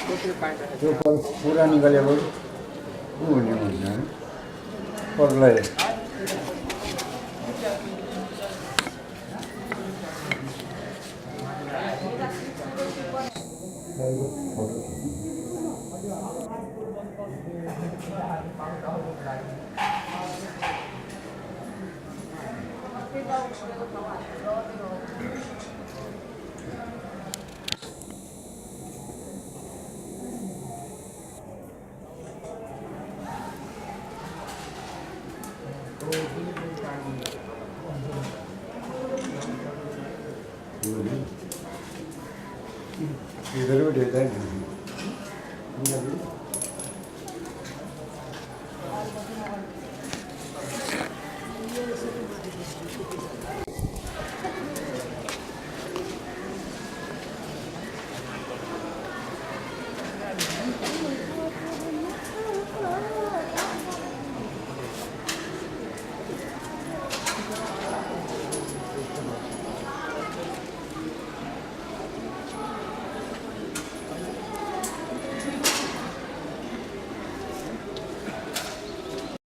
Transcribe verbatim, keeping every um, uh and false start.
त्यो पर पूरा निकाले बरु ऊ हुने हुन्छ, है। परलाई। इधर भी देता है।